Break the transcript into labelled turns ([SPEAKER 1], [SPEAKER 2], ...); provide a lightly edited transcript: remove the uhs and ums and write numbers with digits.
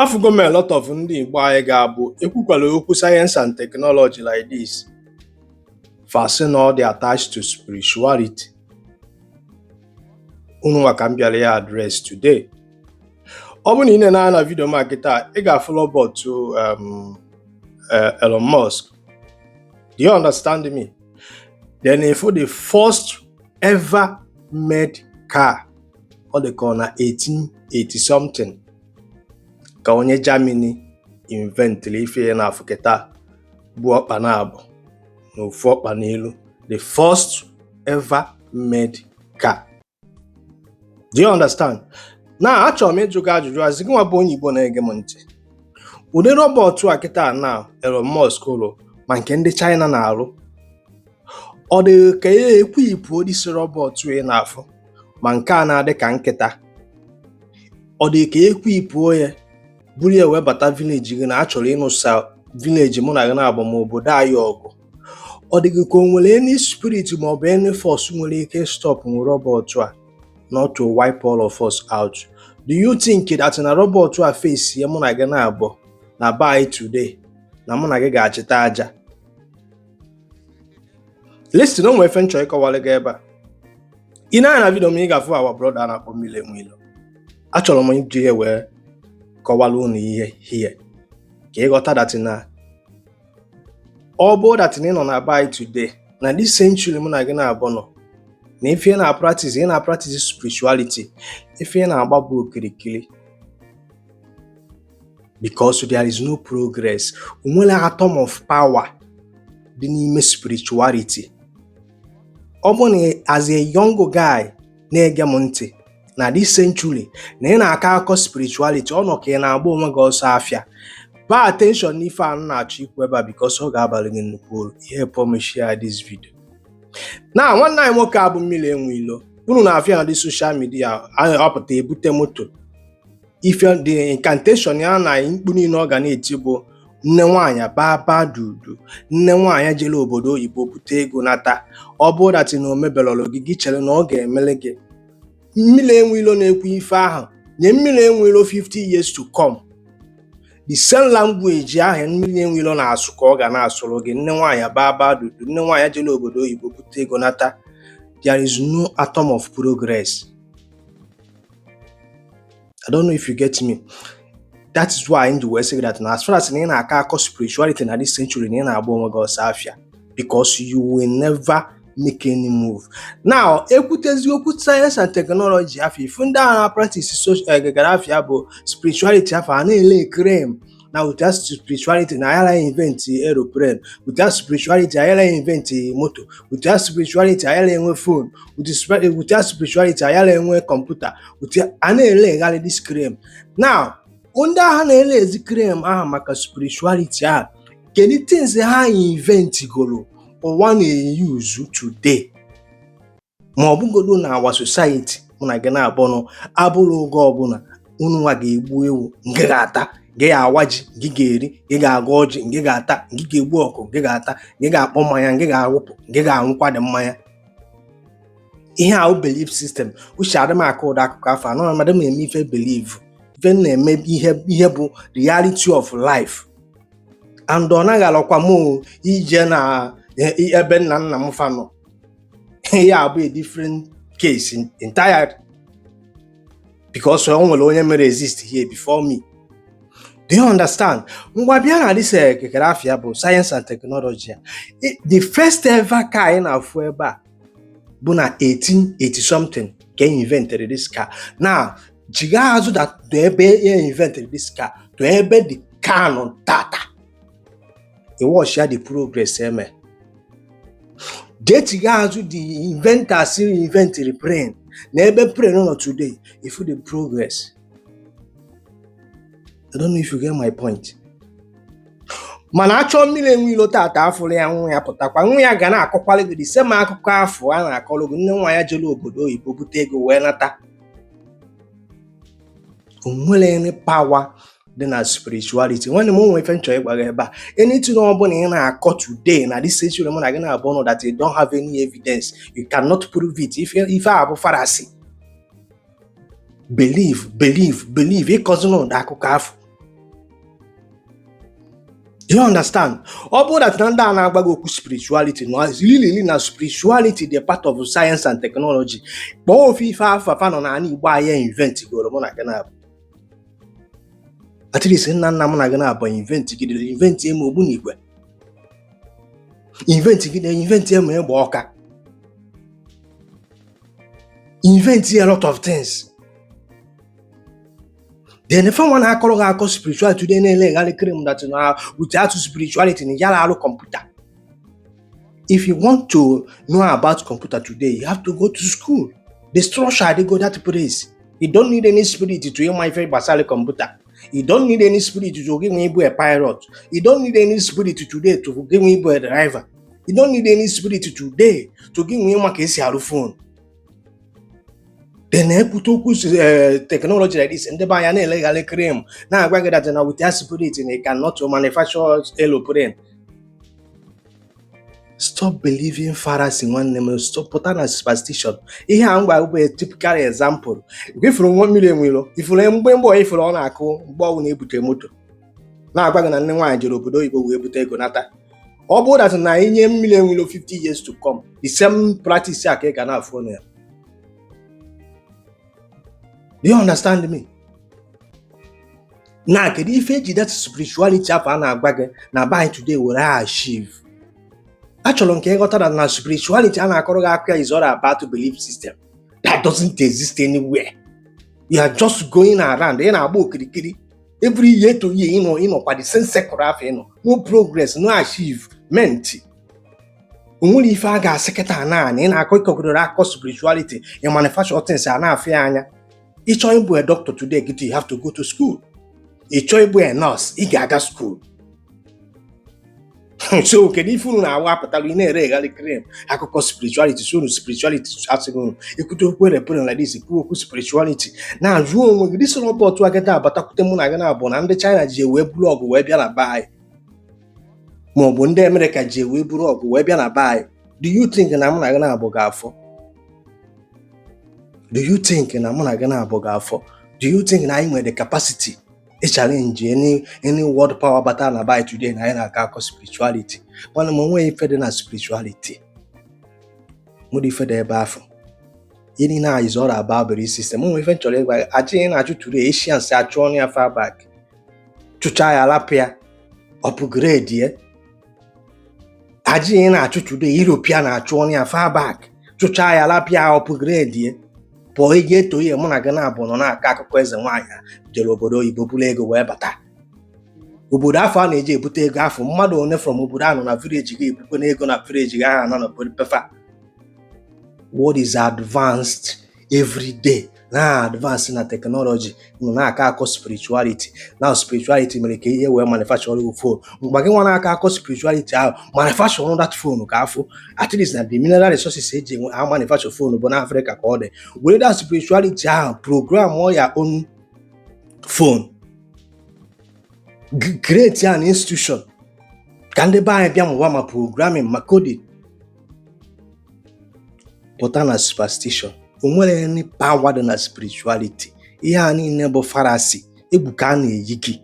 [SPEAKER 1] Afụgo m a lot of ndị Igbo anyị ga-abụ ekwukwala okwu science and technology like this, fa sị na ọ dị attached to spirituality. Unu nwa ka m bịara ya address today. Ọ bụrụ na ị na-ene anya na video m a kịta, ị ga-afụ robot Elon Musk. Do you understand me? Then ịfụ the first ever made car, ọ dị ka ọ na 1880 something ka onye Germany inventịrị ife ya na-afụ kịta bụ ọkpa na-abụ na ofu ọkpa n'elu, the first ever made car. Do you understand? Na achọrọ m ịjụ gị ajụjụ azị, gị nwa bụ onye Igbo na-ege m ntị. Ụdị robot a kịta na Elon Musk rụrụ, ma nke ndị China na-arụ, ọ dị ka ya ekwipụ isi robot ị na-afụ, ma nke a na-adị ka nkịta, ọ dị ka ekwipụo ya buru ya wee bata village gị na a chọrọ ịnụsa village mụ na gị na-abụ ma obodo anyị ọgụ? Ọ dị gị ka o nwere any spirit ma ọ bụ any force nwere ike stop robot a not to wipe all of us out? Do you think that na robot a face ya mụ na gị na-abụ na be anyị today, na mụ na gị ga-achịta aja? Listen, o nwere ife m chọrọ ịkọwara gị ebe a. Ị na-anya na video m, ị ga-afụ our brother a na-akpọ Mmiri Enweilo. Achọrọ m iji ya wee kọwara unu ihe here ka ịghọta that na ọ bụrụ that na ị nọ na be anyị today, na this century mụ na gị na-abụ nọ, na ife ị na-practice, ị na-practice spirituality, ife ị na-agba bụ okirikiri, because there is no progress. O nwere atom of power dị n'ime spirituality. Ọ bụ na as a young guy na-ege m ntị na this century na ị na-akọ akụkọ spirituality, ọ nọ ka ị na-agba onwe gị ọsọ afịa. Pay attention n'ife a m na-achọ ikwu ebe a, because ọ ga-abalị gị nnukwu uru. Ihe pọm, share this video. Na nwanne anyị nwoke a bụ Mmiri Enwe Ilo, unu na-afịa na dị social media, ọpụta ebute moto. Ife the incantation ya na mkpu niile ọ ga na-eti bụ nne nwaanyị baba dudu, nne nwaanyị jere obodo oyibo bute ego nata. Ọ bụrụ that na o mebelọrọ gị, gị chere na ọ ga-emele gị. Mmiri Enwe Ilo na-ekwu ife ahụ, nye Mmiri Enwe Ilo 50 years to come, the same language ahụ Mmiri Enwe Ilo na-asụ ka ọ ga na-asụrụ gị: nne nwaanyị baba dudu, nne nwaanyị jere obodo oyibo bute ego nata. There is no atom of progress. I don't know if you get me. That is why m ji wee sị gị that na as far as na ị na-akọ akọ spirituality na this century, na ị na-agba onwe gị ọsọ afịa, because you will never make any move. Now, ekwutezi okwu science and technology afọ, ifu ndị agha na practice social gara afịa bụ spirituality afọ a na-ele claim na without spirituality na ayara invent aeroplane, without spirituality ayara invent moto, without spirituality ayara enwe phone, without spirituality ayara enwe kọmputa. A na-ele this claim. Now, ndị agha na-ele ezi claim ahụ maka spirituality ahụ, kedu things ha invent goro ụwa na-eyuzu today? Ma ọ bụgodo na our society mụ na gị na-abụ nọ abụrụ, oge ọbụla unu nwa ga-egbu ewu, ngị ga-ata, gị ga-awa ji, gị ga-eri, gị ga-agọ ọjị, ngị ga-ata, gị ga-egbu ọkụ, gị ga-ata, gị ga-akpọ mmanya, ngị ga-awụpụ, gị ga-anwụkwa dị mmanya. Ihe ahụ belief system. Uche adị m akọ ụdọ akụkọ afọ anọ, amadị m eme ife believe, ife m na-eme ihe bụ reality of life, and ọ naghị alọkwa m ije na ebe nna nna m fa nọ. Ya abụ a different case entirely, because o nwere onye mere exist here before me. Do you understand? Ngwa, bịa na this kekere afịa bụ science and technology a. The first ever car anyị na-afụ ebe a bụ na 1880 something ka e invented this car. Now, jiga azụ that to ebe e invented this car to ebe the car nọ tata, ị watch ya, the progress eme. Jee chiga azụ the inventors invented plane na ebe plane nọ today, ifu the progress. I don't know if you get my point. Mana achọọ Mmiri Enwe Ilo tata, afụrụ ya, nwa ya pụtakwa, nwa ya ga na-akọkwalụ gị the same akụkọ afọ a na-akọrọ gị, nne nwa ya jere obodo oyibo bute ego wee nata. O nwere any power dị na spirituality? Nwanne m, o nwere ife m chọrọ ịgwa gị ebe a. Anything ọ bụla ị na-akọ today na this century mụ na gị na-abụ nọ that you don't have any evidence, you cannot prove it, ife a bụ fallacy. Believe, believe, believe, ịkọzi n'ụdị akụkọ afọ. Do you understand? Ọ bụrụ that na ndị a na-agba gị okwu spirituality na really na spirituality the part of science and technology, kpọọ ofe ife afa nọ n'ala Igbo anyị invent goro mụ na gị na-abụ. At least nna nna m na gị na-abụ invent gidere, invent eme ogbunigwe, invent gide, invent eme ịgba ọka, invent a lot of things. Then ife nwa na-akọrọ gị akọ spirituality today na-elegharị claim that na without spirituality na yara arụ kọmputa. If you want to know about computer today, you have to go to school. The structure adịgo that place. You don't need any spirit to ịma ife gbasara kọmputa. You don't need any spirit to gị nwe ịbụ a pilot. You don't need any spirit today to gị nwe ịbụ a driver. You don't need any spirit today to gị nwe ịma ka esi arụ phone. Then ekwute okwu technology like this, ndị be anya na-elegharị claim na-agwa gị that na without spirit na you cannot manufacture aeroplane. Stop believing fallacy, nwanne m. Stop, pụta na superstition. Ihe a m gwa bụ a typical example. Ifuru nwa mmiri enwelo ifuru mgbe mgbe ifuru ọ na-akụ mgbe ọbụla ebute moto na-agwa gị na nne nwaanyị jere obodo oyibo wee bute ego nata. Ọ bụrụ that na inye mmiri enwelo 50 years to come, the same practice a ka ị ga na-afụ ya. Do you understand me? Na kedu ife eji that spirituality afọ a na-agwa gị na by today were achieve? Achọrọ m ka ịghọta na spirituality a na-akọrọ gị aka is all about belief system that doesn't exist anywhere. You are just going around, ị na-agba okirikiri every year to year, ịnọ ịnọkwa the same circle afọ ịnọ, no progress, no achievement. O nwere ife a ga-asị kịta naanị ị na-akọ ịkọgidere akọ spirituality ị manufacture things a na-afụ ya anya. Ịchọ ịbụ a doctor today kịta, you have to go to school. Ịchọ ịbụ a nurse, ị ga-aga school. So kedu ife unu na-awa apụtara ị na-ere egharị claim akụkọ spirituality? So unu spirituality asịghị unu ekwute okwu aeroplane like this, kwuo okwu spirituality na-ajụ onwe gị. This robot agada abatakwute mụ na gị na-abụ na ndị China ji wee buru ọgụ wee bịa na be anyị, maọbụ ndị Amerịka ji wee buru ọgụ wee bịa na be anyị, do you think na mụ na gị na-abụ ga-afọ? Do you think na mụ na gị na-abụ ga-afọ? Do you think na anyị nwere the capacity ị challenge any world power bata na be anyị today na anyị na-akọ akọ spirituality? Mana m onweghị ife dị na spirituality, nwere ife dị ebe afọ. Ihe niile a is all about belief system. Onwe ife m chọrọ ịgwa gị, achị ị na-achụ today, Asians achụ ọnụ ya far back, chụchaa ya, lapụ ya, upgrade ya. Aji ị na-achụ today, European na-achụ ọnụ ya far back, chụchaa ya, lapụ ya, upgrade ya. Pụọ ị ga-eto ihe mụ na gị na-abụ nọ na-akọ akụkọ eze nwaanyị jere obodo oyibo buru ego wee bata obodo. Afọ a na-eji ebute ego afọ mmadụ one from obodo ahụ na village ga-ebukwe n'ego na village ga aha nọ na pefa. World is advanced every day, na advance na technology nọ na-akọ akọ spirituality. Na spirituality mere ka ihe wee manufacture phone. Mgbe gị nwa na-akọ akọ spirituality ahụ manufacture that phone ka afọ, at least na the mineral resources eji enwe a manufacture phone bụ n'Africa ka ọ dị. Were that spirituality ahụ program ya own phone, create an institution ka ndị be anyị bịa mụwa ma programming ma coding. Pụta na superstition. O nwere any power dị na spirituality. Ihe a niile bụ fallacy, egwu ka a na-eyi gị.